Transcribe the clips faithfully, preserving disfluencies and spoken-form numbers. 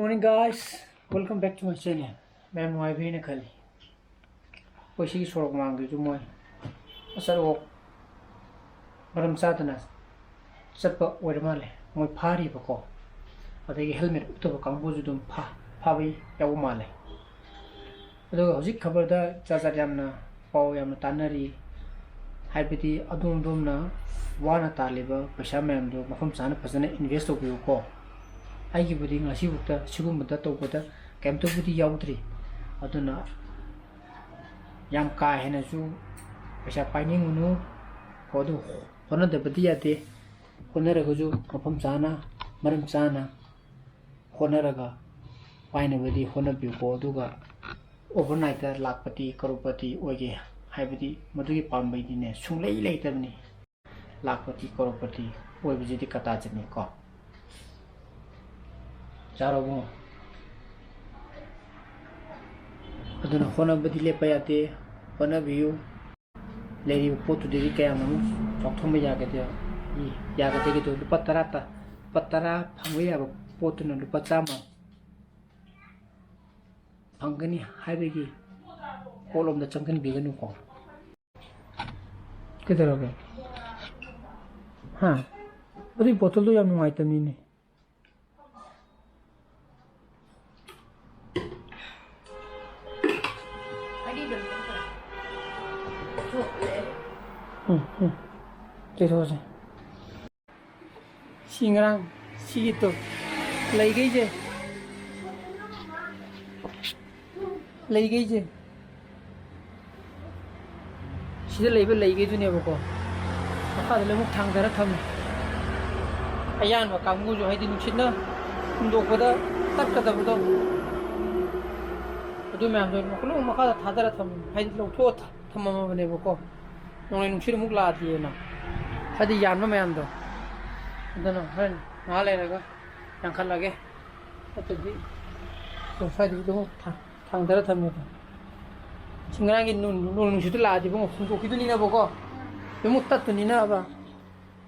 Morning guys, welcome back to my channel. ꯃꯌꯥꯝ ꯅꯨꯡꯉꯥꯏꯕꯤꯔꯦꯅ ꯈꯜꯂꯤ꯫ ꯑꯩꯈꯣꯏ ꯁꯤꯒꯤ ꯁꯣꯔꯣꯛ ꯃꯃꯥꯡꯗꯁꯨ ꯃꯣꯏ ꯑꯆꯠ ꯑꯋꯣꯛ ꯃꯔꯝ ꯆꯥꯗꯅ ꯆꯠꯄ ꯑꯣꯏꯔ ꯃꯥꯜꯂꯦ꯫ ꯃꯣꯏ ꯐꯥꯔꯤꯕꯀꯣ꯫ ꯑꯗꯒꯤ helmet ꯎꯞꯇꯕ ꯀꯥꯡꯕꯨꯁꯨ ꯑꯗꯨꯝ ꯐꯥ-, ꯐꯥꯕ ꯌꯥꯎꯕ ꯃꯥꯜꯂꯦ꯫ ꯑꯗꯨꯒ ꯍꯧꯖꯤꯛ ꯈꯕꯔꯗ ꯖꯥꯠ ꯖꯥꯠ ꯌꯥꯝꯅ ꯄꯥꯎ ꯌꯥꯝꯅ ꯇꯥꯟꯅꯔꯤ꯫ ꯍꯥꯏꯕꯗꯤ ꯑꯗꯣꯝ ꯑꯗꯣꯝꯅ ꯋꯥꯅ ꯇꯥꯜꯂꯤꯕ ꯄꯩꯁꯥ ꯃꯌꯥꯝꯗꯣ ꯃꯐꯝ ꯆꯥꯅ ꯐꯖꯅ invest ꯇꯧꯕꯤꯌꯨꯀꯣ꯫ ꯑꯩꯒꯤꯕꯨꯗꯤ ꯉꯁꯤꯐꯥꯎꯗ ꯁꯤꯒꯨꯝꯕꯗ ꯇꯧꯕꯗ ꯀꯩꯝꯇꯕꯨꯗꯤ ꯌꯥꯎꯗ꯭ꯔꯤ꯫ ꯑꯗꯨꯅ ꯌꯥꯝ ꯀꯥ ꯍꯦꯟꯅꯁꯨ ꯄꯩꯁꯥ ꯄꯥꯏꯅꯤꯡꯉꯨꯅꯨ꯫ ꯍꯣ-, ꯑꯗꯨ ꯍꯣꯠꯅꯗꯕꯗꯤ ꯌꯥꯗꯦ꯫ ꯍꯣꯠꯅꯔꯒꯁꯨ ꯃꯐꯝ ꯆꯥꯅ, ꯃꯔꯝ ꯆꯥꯅ ꯍꯣꯠꯅꯔꯒ ꯄꯥꯏꯅꯕꯗꯤ ꯍꯣꯠꯅꯕꯤꯌꯨꯀꯣ꯫ ꯑꯗꯨꯒ overnight ꯇ ꯂꯥꯛꯄꯇꯤ ꯀꯔꯣꯔꯄꯇꯤ ꯑꯣꯏꯒꯦ ꯍꯥꯏꯕꯗꯤ ꯃꯗꯨꯒꯤ ꯄꯥꯝꯕꯩꯗꯤꯅꯦ ꯁꯨꯡꯂꯩ ꯂꯩꯇꯕꯅꯤ꯫ ꯂꯥꯛꯄꯇꯤ ꯀꯔꯣꯔꯄꯇꯤ ꯑꯣꯏꯕꯁꯤꯗꯤ ꯀꯇꯥ ꯆꯠꯅꯤꯀꯣ꯫ ꯆꯥꯔꯕꯣ? ꯑꯗꯨꯅ ꯍꯣꯠꯅꯕꯗꯤ ꯂꯦꯞꯄ ꯌꯥꯗꯦ, ꯍꯣꯠꯅꯕꯤꯌꯨ꯫ ꯂꯩꯔꯤꯕ ꯄꯣꯠꯇꯨꯗꯒꯤ ꯀꯌꯥꯝ ꯑꯃꯨꯛ ꯆꯥꯎꯊꯣꯛꯍꯟꯕ ꯌꯥꯒꯗꯦ? ꯌꯥꯒꯗꯒꯦꯗꯣ ꯂꯨꯄꯥ ꯇꯔꯥ ꯇ-, ꯂꯨꯄꯥ ꯇꯔꯥ ꯐꯪꯕ ꯌꯥꯕ ꯄꯣꯠꯇꯨꯅ ꯂꯨꯄꯥ ꯆꯥꯝꯃ ꯐꯪꯒꯅꯤ ꯍꯥꯏꯕꯒꯤ ꯄꯣꯠꯂꯣꯝꯗ ꯆꯪꯁꯤꯟꯕꯤꯒꯅꯨꯀꯣ꯫ ꯀꯩꯗꯧꯔꯒꯦ? ꯍꯥ? ꯑꯗꯨꯏ ꯕꯣꯇꯜꯗꯣ ꯌꯥꯝ ꯅꯨꯡꯉꯥꯏꯇꯕꯅꯤꯅꯦ꯫ ꯎꯝ, ꯎꯝ꯫ ꯇꯩꯊꯣꯛꯑꯁꯦ꯫ ꯁꯤ ꯉꯔꯥꯡ ꯁꯤꯒꯤ ꯇꯣ ꯂꯩꯈꯩꯁꯦ, ꯂꯩꯈꯩꯁꯦ, ꯁꯤꯗ ꯂꯩꯕ ꯂꯩꯈꯩꯗꯨꯅꯦꯕꯀꯣ꯫ ꯃꯈꯥꯗ ꯂꯣꯏꯅꯃꯛ ꯊꯥꯡꯊꯔ ꯊꯝꯃꯦ꯫ ꯑꯌꯥꯟꯕ ꯀꯥꯡꯕꯨꯁꯨ, ꯍꯥꯏꯗꯤ ꯅꯨꯡꯁꯤꯠꯅ ꯍꯨꯝꯗꯣꯛꯄꯗ ꯇꯠꯀꯗꯕꯗꯣ, ꯑꯗꯨ ꯃꯌꯥꯝꯗꯣ ꯂꯣꯏꯅꯃꯛ ꯃꯈꯥꯗ ꯊꯥꯗꯔ ꯊꯝꯃꯦ, ꯍꯥꯏꯗꯤ ꯂꯧꯊꯣꯛꯑ ꯊ-, ꯊꯝꯃꯝꯃꯕꯅꯦꯕꯀꯣ꯫ ꯅꯣꯡꯂꯩ ꯅꯨꯡꯁꯤꯠ ꯑꯃꯨꯛ ꯂꯥꯛꯑꯗꯤꯅ꯫ ꯍꯥꯏꯗꯤ ꯌꯥꯟꯕ ꯃꯌꯥꯝꯗꯣ꯫ ꯑꯗꯨꯅ ꯍꯣꯔꯦꯟ ꯉꯥꯏꯍꯥꯛ ꯂꯩꯔꯒ ꯌꯥꯟꯈꯠꯂꯒꯦ꯫ ꯅꯠꯇ꯭ꯔꯗꯤ ꯁ꯭ꯋꯥꯏꯗꯁꯨ ꯑꯗꯨꯝ ꯊꯥ-, ꯊꯥꯡꯗꯔ ꯊꯝꯃꯦꯕ꯫ ꯁꯤ ꯉꯔꯥꯡꯒꯤ ꯅꯣꯡ, ꯅꯣꯡ ꯅꯨꯡꯁꯤꯠꯇꯨ ꯂꯥꯛꯑꯗꯤ ꯏꯕꯨꯡꯉꯣ ꯍꯨꯝꯗꯣꯛꯈꯤꯗꯣꯏꯅꯤꯅꯕꯀꯣ꯫ ꯑꯗꯨꯝ ꯇꯠꯇꯣꯏꯅꯤꯅꯕ꯫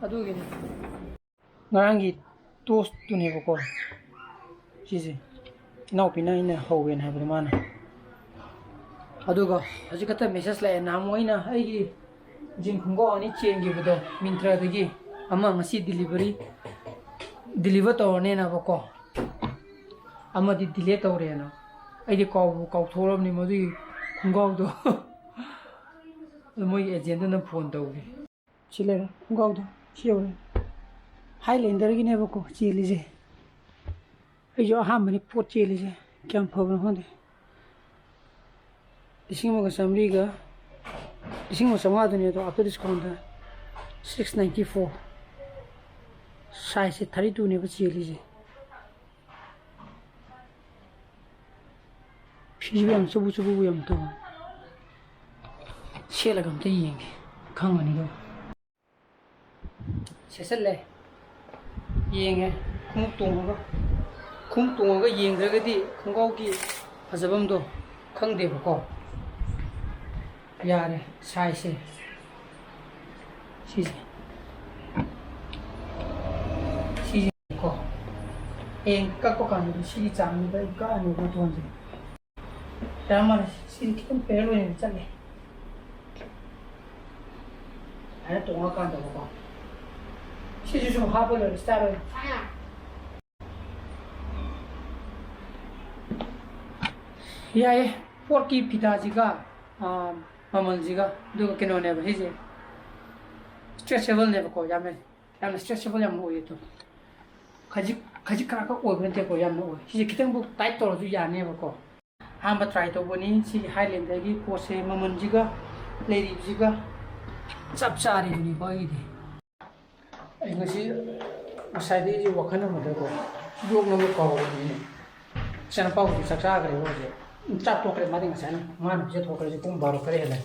ꯑꯗꯨꯒꯤꯅꯤ꯫ ꯉꯔꯥꯡꯒꯤ ꯇꯣꯁꯇꯨꯅꯦꯕꯀꯣ꯫ ꯁꯤꯁꯦ ꯏꯅꯥꯎꯄꯤꯅ ꯑꯩꯅ ꯍꯧꯋꯦꯅ ꯍꯥꯏꯕꯗꯣ ꯃꯥꯅ꯫ ꯑꯗꯨꯒ ꯍꯧꯖꯤꯛ ꯈꯛꯇ message ꯂꯥꯛꯑꯦ, ꯅꯍꯥꯟꯃꯨꯛ ꯑꯩꯅ ꯑꯩꯒꯤ ꯖꯤꯟ ꯈꯣꯡꯒ꯭ꯔꯥꯎ ꯑꯅꯤ ꯆꯦꯟꯈꯤꯕꯗꯣ Myntra ꯗꯒꯤ, ꯑꯃ ꯉꯁꯤ delivery, deliver ꯇꯧꯔꯅꯦꯅꯕꯀꯣ, ꯑꯃꯗꯤ delete ꯇꯧꯔꯦꯅ꯫ ꯑꯩꯗꯤ ꯀꯥꯎꯕꯨ ꯀꯥꯎꯊꯣꯛꯎꯔꯕꯅꯤ ꯃꯗꯨꯒꯤ ꯈꯣꯡꯒ꯭ꯔꯥꯎꯗꯣ꯫ ꯑꯗꯨ ꯃꯣꯏꯒꯤ agent ꯗꯨꯅ phone ꯇꯧꯔꯦ꯫ ꯁꯤ ꯂꯩꯔꯦ ꯈꯣꯡꯒ꯭ꯔꯥꯎꯗꯣ, ꯁꯤ ꯌꯧꯔꯦ꯫ Highlander ꯒꯤꯅꯦꯕꯀꯣ ꯆꯦꯜꯂꯤꯁꯦ꯫ ꯑꯩꯁꯨ ꯑꯍꯥꯟꯕꯅꯤ ꯄꯣꯠ ꯆꯦꯜꯂꯤꯁꯦ, ꯀꯌꯥꯝ ꯐꯕꯅꯣ ꯈꯪꯗꯦ꯫ ꯂꯤꯁꯤꯡ ꯑꯃꯒ ꯆꯥꯝꯃꯔꯤꯒ, ꯂꯤꯁꯤꯡ ꯑꯃ ꯆꯥꯝꯃꯉꯥꯗꯨꯅꯦ ꯑꯗꯣ, after discount ꯗ six ninety four꯫ Size ꯁꯦ thirty two ꯅꯦꯕ ꯆꯦꯜꯂꯤꯁꯦ꯫ ꯐꯤꯁꯨ ꯌꯥꯝ ꯆꯨꯕꯨ ꯆꯨꯕꯨ ꯌꯥꯝ ꯇꯧꯕ꯫ ꯁꯦꯠꯂꯒ ꯑꯝꯇ ꯌꯦꯡꯒꯦ, ꯈꯪꯒꯅꯤꯀꯣ꯫ ꯁꯦꯠꯆꯜꯂꯦ, ꯌꯦꯡꯉꯦ꯫ ꯈꯣꯡꯎꯞ ꯇꯣꯡꯉꯒ, ꯈꯣꯡꯎꯞ ꯇꯣꯡꯉꯒ ꯌꯦꯡꯗ꯭ꯔꯒꯗꯤ ꯈꯣꯡꯒ꯭ꯔꯥꯎꯒꯤ ꯐꯖꯕꯝꯗꯣ ꯈꯪꯗꯦꯕꯀꯣ꯫ ꯌꯥꯔꯦ, size ꯁꯦ ꯁꯤꯁꯦ, ꯁꯤꯁꯦ ꯀꯣ꯫ ꯍꯌꯦꯡ ꯀꯛꯄ ꯀꯥꯟꯗꯗꯤ ꯁꯤꯒꯤ ꯆꯥꯡꯗꯨꯗ ꯑꯩ ꯀꯛꯑꯅꯦꯕ ꯃꯇꯣꯟꯁꯦ꯫ ꯌꯥꯝ ꯃꯥꯜꯂꯦ꯫ ꯁꯤꯗꯤ ꯈꯤꯇꯪ parallel ꯑꯣꯏꯅ ꯆꯠꯂꯦ꯫ ꯁꯨꯃꯥꯏꯅ ꯇꯣꯡꯉꯀꯥꯟꯗꯀꯣ꯫ ꯁꯤꯁꯤꯁꯨ ꯍꯥꯞꯄ ꯂꯣꯏꯔꯦ, start ꯑꯣꯏꯅ꯫ ꯌꯥꯏꯌꯦ꯫ ꯄꯣꯠꯀꯤ ꯐꯤꯇꯥꯁꯤꯒ, ꯑꯥ, ꯃꯃꯜꯁꯤꯒ, ꯑꯗꯨꯒ ꯀꯩꯅꯣꯅꯦꯕ ꯁꯤꯁꯦ, stretchable ꯅꯦꯕꯀꯣ꯫ ꯌꯥꯝꯅ, ꯌꯥꯝꯅ stretchable ꯌꯥꯝꯅ ꯑꯣꯏꯌꯦ꯫ ꯑꯗꯣ ꯈꯖꯤꯛ, ꯈꯖꯤꯛ ꯈꯔ ꯈꯛ ꯑꯣꯏꯕ ꯅꯠꯇꯦꯀꯣ, ꯌꯥꯝꯅ ꯑꯣꯏ꯫ ꯁꯤꯁꯦ ꯈꯤꯇꯪꯕꯨ tight ꯇꯧꯔꯁꯨ ꯌꯥꯅꯦꯕꯀꯣ꯫ ꯑꯍꯥꯟꯕ try ꯇꯧꯕꯅꯤ꯫ ꯁꯤꯒꯤ Highlander ꯒꯤ ꯄꯣꯠꯁꯦ ꯃꯃꯜꯁꯤꯒ ꯂꯩꯔꯤꯕꯁꯤꯒ ꯆꯞ ꯆꯥꯔꯤꯕꯅꯤꯀꯣ ꯑꯩꯒꯤꯗꯤ꯫ ꯑꯩ ꯉꯁꯤ, ꯉꯁꯥꯏꯗꯒꯤ ꯑꯩꯁꯦ ꯋꯥꯈꯜ ꯑꯃꯗꯀꯣ, vlog ꯅꯝꯕ ꯀꯥꯎꯔꯕꯅꯤꯅꯦ꯫ ꯏꯆꯥꯅꯨꯄꯥꯕꯨꯗꯤ ꯆꯥꯛ ꯆꯥꯈ꯭ꯔꯦꯕ ꯍꯧꯖꯤꯛ꯫ ꯆꯥꯛ ꯇꯣꯛꯈ꯭ꯔꯦ, ꯃꯥꯗꯤ ꯉꯁꯥꯏꯅ꯫ ꯃꯥꯅ ꯄꯤꯖꯊꯣꯛꯈ꯭ꯔꯦ ꯍꯧꯖꯤꯛ ꯄꯨꯡ ꯕꯥꯔꯣ ꯈꯔ ꯍꯦꯜꯂꯦ꯫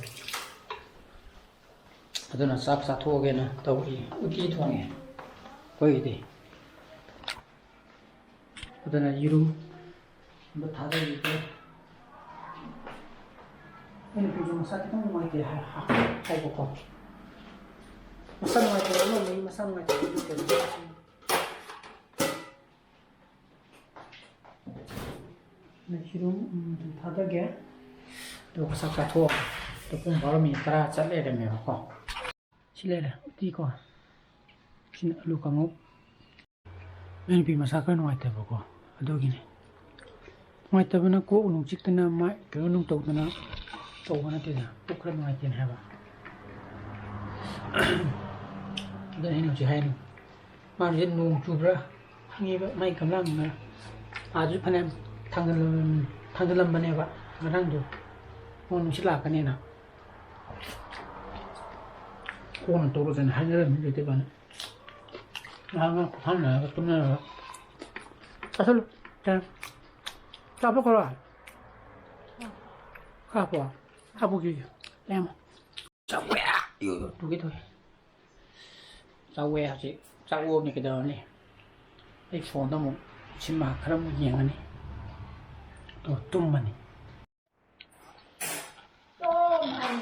ꯑꯗꯨꯅ ꯆꯥꯛ ꯆꯥꯊꯣꯛꯑꯒꯦꯅ ꯇꯧꯔꯤ꯫ ꯎꯇꯤ ꯊꯣꯡꯉꯦ ꯑꯩꯈꯣꯏꯒꯤꯗꯤ꯫ ꯑꯗꯨꯅ ꯌꯦꯔꯨꯝ ꯑꯃ ꯊꯥꯗꯔꯤꯒꯦ꯫ ꯑꯩ ꯅꯨꯄꯤꯁꯨ ꯃꯁꯥ ꯈꯤꯇꯪ ꯅꯨꯡꯉꯥꯏꯇꯦ ꯍꯥꯏ-, ꯍꯥꯏꯕꯀꯣ꯫ ꯃꯁꯥ ꯅꯨꯡꯉꯥꯏꯇꯦ, ꯑꯃ ꯂꯩ, ꯃꯁꯥ ꯅꯨꯡꯉꯥꯏꯇꯦ꯫ ꯌꯦꯔꯨꯝ, ꯎꯝ, ꯑꯗꯨꯝ ꯊꯥꯗꯒꯦ꯫ ꯑꯗꯨꯒ ꯆꯥꯛ ꯆꯥꯊꯣꯛꯑꯒ ꯑꯗꯣ ꯄꯨꯡ ꯕꯥꯔꯣ ꯃꯤꯅꯤꯠ ꯇꯔꯥ ꯆꯠ ꯂꯩꯔꯝꯃꯦꯕꯀꯣ꯫ ꯁꯤ ꯂꯩꯔꯦ ꯎꯇꯤꯀꯣ꯫ ꯁꯤꯅ ꯑꯂꯨ ꯀꯥꯡꯉꯧ꯫ ꯏꯅꯥꯎꯅꯨꯄꯤ ꯃꯁꯥ ꯈꯔ ꯅꯨꯡꯉꯥꯏꯇꯕꯀꯣ, ꯑꯗꯨꯒꯤꯅꯤ꯫ ꯅꯨꯡꯉꯥꯏꯇꯕꯅ ꯀꯣꯛ ꯅꯨꯡ ꯆꯤꯛꯇꯅ ꯃꯥꯏ ꯀꯩꯅꯣ ꯅꯨꯡ ꯇꯧꯗꯅ ꯇꯧꯕ ꯅꯠꯇꯦꯗ, ꯄꯨꯛ ꯈꯔ ꯅꯨꯡꯉꯥꯏꯇꯦꯅ ꯍꯥꯏꯕ꯫ ꯑꯗꯨꯅ ꯑꯩꯅ ꯍꯧꯖꯤꯛ ꯍꯥꯏꯔꯤꯅꯤ꯫ ꯃꯥꯁꯦ ꯅꯣꯡ ꯆꯨꯕ꯭ꯔꯥ ꯈꯪꯉꯦꯕ, ꯃꯥꯏ ꯒꯝꯂꯥ ꯅꯨꯡꯂꯥ ꯑꯥꯗꯁꯨ ꯐꯅꯌꯥꯝ ꯊꯥꯡꯖꯜꯂꯝ-, ꯊꯥꯡꯖꯜꯂꯝꯕꯅꯦꯕ ꯉꯔꯥꯡꯗꯣ, ꯅꯣꯡ ꯅꯨꯡꯁꯤꯠ ꯂꯥꯛꯀꯅꯦꯅ꯫ ꯀꯣꯟꯅ ꯇꯧꯔꯁꯦꯅ ꯍꯥꯏꯅꯔꯝꯃꯤ ꯂꯩꯇꯦ ꯏꯕꯥꯅꯤ꯫ ꯉꯥꯏꯍꯥꯛ ꯉꯥꯏꯍꯥꯛ ꯄꯣꯊꯥꯅꯔꯒ ꯇꯨꯝꯅꯔꯒ꯫ ꯆꯥꯁꯜꯂꯨ꯫ ꯆꯥ-, ꯆꯥꯕ ꯈꯔ ꯍꯥꯞꯄꯣ꯫ ꯍꯥꯞꯄꯨꯒꯦ꯫ ꯂꯩꯔꯝꯃꯣ꯫ ꯆꯥꯎꯋꯦ! ꯌꯣ, ꯌꯣ, ꯇꯨꯒꯦ ꯇꯧꯋꯦ꯫ ꯆꯥꯎꯋꯦ ꯍꯧꯖꯤꯛ꯫ ꯆꯥꯛ ꯑꯣꯛꯑꯕꯅꯤ ꯀꯩꯗꯧꯔꯅꯤ? ꯑꯩ ꯐꯣꯟꯗ ꯑꯃꯨꯛ ꯁꯤꯃꯥ ꯈꯔ ꯑꯃꯨꯛ ꯌꯦꯡꯉꯅꯤ꯫ ꯑꯗꯨꯒ ꯇꯨꯝꯃꯅꯤ꯫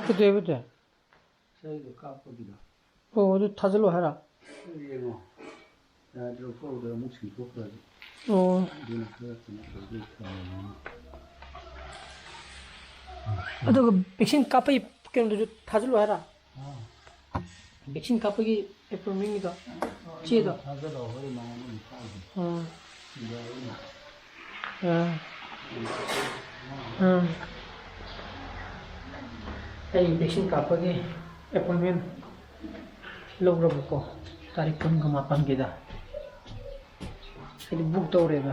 ꯀꯩꯗꯧꯋꯦꯕ ꯑꯗꯨ? ꯏꯁꯩꯗꯣ ꯀꯥꯞꯄꯒꯤꯗꯣ꯫ ꯑꯣ, ꯑꯗꯨ ꯊꯥꯖꯤꯜꯂꯣ ꯍꯥꯏꯔꯣ? ꯌꯦꯡꯉꯣ꯫ ꯌꯥꯗ꯭ꯔꯣ? ꯐꯣꯜꯗꯔ ꯑꯃꯨꯛ ꯁꯤꯟꯗꯣꯛꯈ꯭ꯔꯗꯤ꯫ ꯑꯣ꯫ ꯑꯗꯨꯅ ꯈꯔ ꯀꯩꯅꯣ ꯇꯧꯗꯣꯏ ꯐꯔꯕꯅꯤꯅ꯫ ꯑꯗꯨꯒ vaccine ꯀꯥꯞꯄꯒꯤ ꯀꯩꯅꯣꯗꯨꯁꯨ ꯊꯥꯖꯤꯜꯂꯨ ꯍꯥꯏꯔꯣ? ꯑꯥ꯫ Vaccine ꯀꯥꯞꯄꯒꯤ appointmentꯒꯤꯗꯣ, ꯆꯦꯗꯣ? ꯊꯥꯖꯤꯜꯂꯣ, ꯍꯣꯔꯦꯟ ꯃꯉꯣꯟꯗ ꯑꯃꯨꯛ ꯊꯥꯔꯒꯦ꯫ ꯑꯥ꯫ ꯁꯤꯗ ꯑꯩꯅ ꯑꯥ꯫ ꯑꯥ꯫ ꯑꯩ vaccine ꯀꯥꯞꯄꯒꯤ appointment ꯂꯧꯔꯕꯀꯣ, ꯇꯥꯔꯤꯛ ꯀꯨꯟꯒ ꯃꯥꯄꯟꯒꯤꯗ꯫ ꯑꯩꯗꯤ book ꯇꯧꯔꯦꯕ꯫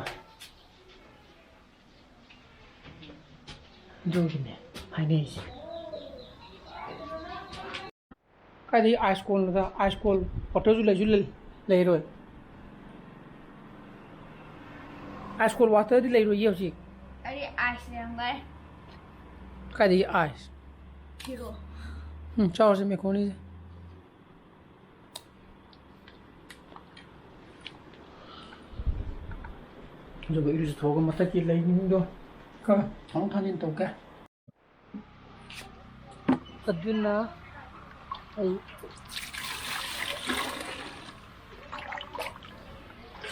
ꯑꯗꯨꯒꯤꯅꯦ ꯍꯥꯏꯅꯩꯁꯦ꯫ ꯀꯥꯏꯗꯒꯤ ice coldꯅꯣꯗ, ice cold waterꯁꯨ ꯂꯩꯁꯨ ꯂꯩ-, ꯂꯩꯔꯣꯏ꯫ Ice cold waterꯗꯤ ꯂꯩꯔꯣꯏꯌꯦ ꯍꯧꯖꯤꯛ꯫ ꯑꯩ ice ꯂꯩꯔꯝꯒꯅꯤ꯫ ꯀꯥꯏꯗꯒꯤ ice? ꯐꯤꯔꯣ꯫ ꯎꯝ, ꯆꯥꯎꯔꯁꯦ macaroniꯁꯦ꯫ ꯑꯗꯨꯒ ꯏꯔꯨꯖꯊꯣꯛꯑꯒ ꯃꯊꯛꯀꯤ ꯂꯩꯁꯤꯡꯗꯣ ꯈꯔ ꯊꯥꯡꯗꯣꯛ ꯊꯥꯡꯖꯤꯟ ꯇꯧꯒꯦ꯫ ꯑꯗꯨꯅ ꯑꯩ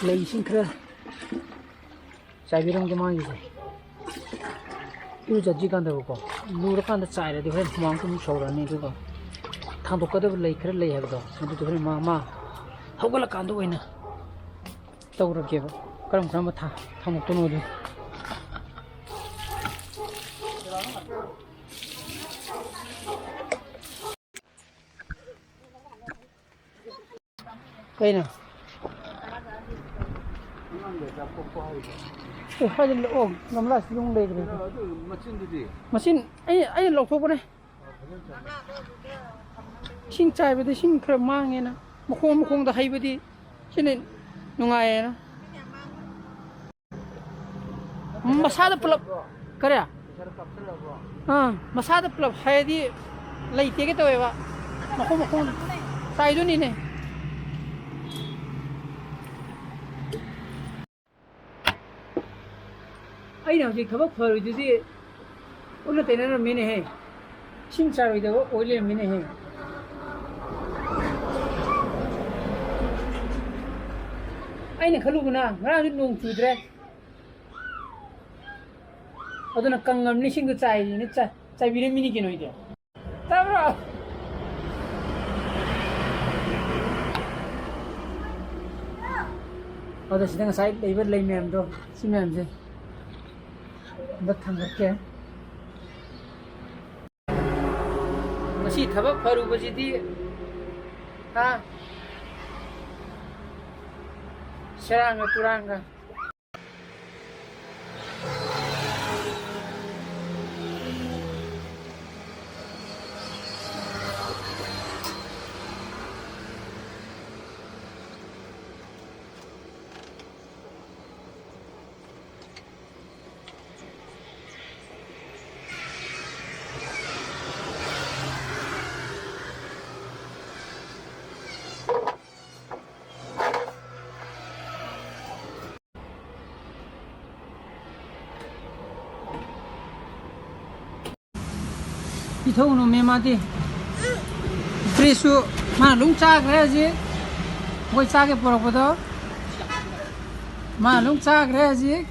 ꯂꯩ ꯏꯁꯤꯡ ꯈꯔ ꯆꯥꯏꯕꯤꯔꯝꯒꯦ ꯃꯥꯒꯤꯁꯦ꯫ ꯏꯔꯨꯖꯗ꯭ꯔꯤꯀꯥꯟꯗꯕꯀꯣ, ꯂꯨꯔꯀꯥꯟꯗ ꯆꯥꯏꯔꯗꯤ ꯍꯣꯔꯦꯟ ꯍꯨꯃꯥꯡꯁꯨ ꯑꯗꯨꯝ ꯁꯧꯔꯛꯑꯅꯤ꯫ ꯑꯗꯨꯒ ꯊꯥꯡꯗꯣꯛꯀꯗꯕ ꯂꯩ ꯈꯔ ꯂꯩ ꯍꯥꯏꯕꯗꯣ, ꯑꯗꯨꯗꯣ ꯍꯣꯔꯦꯟ ꯃꯥ, ꯃꯥ ꯍꯧꯒꯠꯂꯀꯥꯟꯗ ꯑꯣꯏꯅ ꯇꯧꯔꯒꯦꯕ꯫ ꯀꯔꯝ ꯀꯔꯝꯕ ꯊꯥ-, ꯊꯥꯡꯗꯣꯛꯇꯣꯏꯅꯣꯗꯣ꯫ ꯀꯩꯅꯣ? ꯑꯦ, ꯍꯥꯏꯗꯤ, ꯑꯣ, ꯒꯝꯂꯥꯁꯤꯗ ꯑꯃꯨꯛ ꯂꯩꯈ꯭ꯔꯦ꯫ ꯑꯗꯨ ꯃꯆꯤꯟꯗꯨꯗꯤ? ꯃꯆꯤꯟ ꯑꯩ, ꯑꯩꯅ ꯂꯧꯊꯣꯛꯄꯅꯦ꯫ ꯏꯁꯤꯡ ꯆꯥꯏꯕꯗ ꯏꯁꯤꯡ ꯈꯔ ꯃꯥꯡꯉꯦꯅ, ꯃꯈꯣꯡ ꯃꯈꯣꯡꯗ ꯍꯩꯕꯗꯤ ꯁꯤꯅ ꯅꯨꯡꯉꯥꯏꯌꯦꯅ꯫ ꯃꯁꯥꯗ ꯄꯨꯂꯞ꯫ ꯀꯔꯤ? ꯑꯥ, ꯃꯁꯥꯗ ꯄꯨꯂꯞ ꯍꯥꯏꯗꯤ ꯂꯩꯇꯦꯒꯦ ꯇꯧꯋꯦꯕ꯫ ꯃꯈꯣꯡ ꯃꯈꯣꯡ ꯆꯥꯏꯗꯨꯅꯤꯅꯦ꯫ ꯑꯩꯅ ꯍꯧꯖꯤꯛ ꯊꯕꯛ ꯐꯔꯨꯏꯗꯨꯗꯤ ꯎꯠꯅ ꯇꯩꯅꯔꯝꯃꯤꯅꯦꯍꯦ꯫ ꯏꯁꯤꯡ ꯆꯥꯔꯣꯏꯗꯕ ꯑꯣꯏ ꯂꯩꯔꯝꯃꯤꯅꯦꯍꯦ꯫ ꯑꯩꯅ ꯈꯜꯂꯨꯕꯅ ꯉꯔꯥꯡꯗꯤ ꯅꯣꯡ ꯆꯨꯗ꯭ꯔꯦ, ꯑꯗꯨꯅ ꯀꯪꯉꯝꯅꯤ, ꯏꯁꯤꯡꯗꯣ ꯆꯥꯏꯔꯤꯅꯦ, ꯆꯥꯏ-, ꯆꯥꯏꯕꯤꯔꯝꯃꯤꯅꯤ ꯀꯩꯅꯣ ꯑꯩꯗꯤ꯫ ꯇꯥꯕ꯭ꯔꯣ? ꯑꯗꯣ ꯁꯤꯗ ꯉꯁꯥꯏ ꯂꯩꯕ ꯂꯩ ꯃꯌꯥꯝꯗꯣ, ꯁꯤ ꯃꯌꯥꯝꯁꯦ ꯑꯝꯇ ꯊꯥꯡꯒꯠꯀꯦ꯫ ꯉꯁꯤ ꯊꯕꯛ ꯐꯔꯨꯕꯁꯤꯗꯤ, ꯍꯥ? ꯁꯦꯔꯥꯡꯒ ꯇꯨꯔꯥꯡꯒ꯫ ꯄꯤꯊꯣꯛꯎꯅꯨꯃꯦ ꯃꯥꯗꯤ꯫ ꯗ꯭ꯔꯦꯁꯁꯨ ꯃꯥꯅ ꯂꯣꯏ ꯆꯥꯈ꯭ꯔꯦ ꯍꯧꯖꯤꯛ꯫ ꯑꯩꯈꯣꯏ ꯆꯥꯒꯦ ꯄꯨꯔꯛꯄꯗꯣ ꯃꯥꯅ ꯂꯣꯏ ꯆꯥꯈ꯭ꯔꯦ ꯍꯧꯖꯤꯛ꯫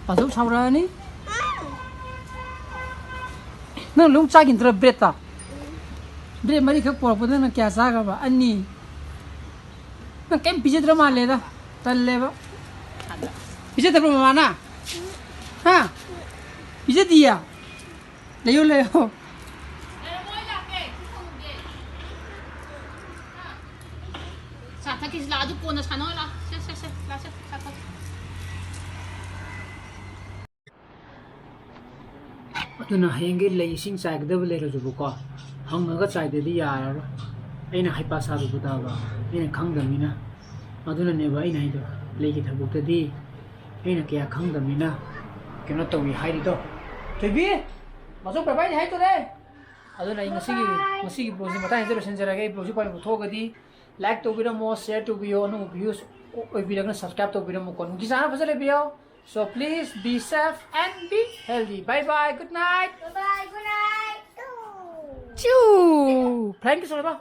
ꯄꯥꯖꯧ ꯁꯥꯎꯔꯛꯑꯅꯤ꯫ ꯅꯪ ꯂꯣꯏ ꯆꯥꯈꯤꯗ꯭ꯔꯣ ꯕ꯭ꯔꯦꯗꯇ? ꯕ꯭ꯔꯦꯗ ꯃꯔꯤꯈꯛ ꯄꯣꯔꯛꯄꯗ ꯅꯪ ꯀꯌꯥ ꯆꯥꯈ꯭ꯔꯕ? ꯑꯅꯤ꯫ ꯅꯪ ꯀꯩꯝ ꯄꯤꯖꯗ꯭ꯔ ꯃꯥꯜꯂꯦꯗ꯫ ꯇꯜꯂꯦꯕ꯫ ꯄꯤꯖꯗꯕ꯭ꯔꯣ ꯃꯃꯥꯅ? ꯍꯥ? ꯄꯤꯖꯗꯤꯌꯦ? ꯂꯩꯌꯣ, ꯂꯩꯌꯣ꯫ ꯆꯥ ꯊꯛꯈꯤꯁꯤ ꯂꯥꯛꯑꯣ, ꯑꯗꯨ ꯀꯣꯟꯅ ꯁꯥꯟꯅꯧ ꯂꯥꯛꯑꯣ꯫ ꯁꯦ, ꯁꯦ, ꯁꯦ, ꯂꯥꯛꯑꯣ, ꯁꯦ, ꯆꯥ ꯊꯛ꯫ ꯑꯗꯨꯅ ꯍꯌꯦꯡꯒꯤ ꯂꯩ ꯏꯁꯤꯡ ꯆꯥꯏꯒꯗꯕ ꯂꯩꯔꯁꯨꯕꯀꯣ, ꯍꯪꯉꯒ ꯆꯥꯏꯗꯗꯤ ꯌꯥꯔꯔꯣꯏ꯫ ꯑꯩꯅ ꯍꯩꯄꯥ ꯁꯥꯔꯨꯕꯗꯕ, ꯑꯩꯅ ꯈꯪꯗꯕꯅꯤꯅ꯫ ꯑꯗꯨꯅꯅꯦꯕ ꯑꯩꯅ ꯍꯥꯏꯗꯣ, ꯂꯩꯒꯤ ꯊꯕꯛꯇꯗꯤ ꯑꯩꯅ ꯀꯌꯥ ꯈꯪꯗꯕꯅꯤꯅ ꯀꯩꯅꯣ ꯇꯧꯏ ꯍꯥꯏꯔꯤꯗꯣ꯫ ꯊꯣꯏꯕꯤ, ꯃꯆꯧ ꯕꯥꯏ ꯕꯥꯏꯗꯤ ꯍꯥꯏꯗꯣꯔꯦ꯫ ꯑꯗꯨꯅ ꯑꯩ ꯉꯁꯤꯒꯤ, ꯉꯁꯤꯒꯤ ꯕ꯭ꯂꯣꯒꯁꯤ ꯃꯇꯥꯡ ꯁꯤꯗ ꯂꯣꯏꯁꯤꯟꯖꯔꯒꯦ꯫ ꯑꯩ ꯕ꯭ꯂꯣꯒꯁꯤ ꯄꯥꯏꯕ ꯊꯣꯛꯑꯒꯗꯤ like ꯇꯧꯕꯤꯔꯝꯃꯣ, share ꯇꯧꯕꯤꯌꯣ, ꯑꯅꯧꯕ views ꯑꯣꯏꯕꯤꯔꯒꯅ subscribe ꯇꯧꯕꯤꯔꯝꯃꯣꯀꯣ꯫ ꯅꯨꯡꯇꯤ ꯆꯥꯅ ꯐꯖꯅ ꯂꯩꯕꯤꯌꯣ꯫ So please be safe and be healthy. Bye bye. Good night. Bye bye. Good night. Choo. Flying kiss ꯇꯧꯔꯣ꯫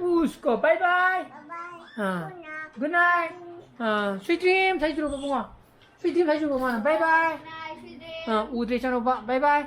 ꯎꯁꯀꯣ꯫ Bye bye. Bye bye. ꯑꯥ꯫ Good night. Good night. ꯑꯥ, sweet dreams ꯍꯥꯏꯖꯤꯜꯂꯣ ꯄꯥꯕꯨꯡꯉꯣ꯫ Sweet dreams ꯍꯥꯏꯖꯤꯜꯂꯣ ꯃꯥꯅ꯫ Bye bye. Good night, sweet dreams. ꯑꯥ, ꯎꯗ꯭ꯔꯦ ꯏꯆꯥꯅꯨꯄꯥ꯫ Bye bye.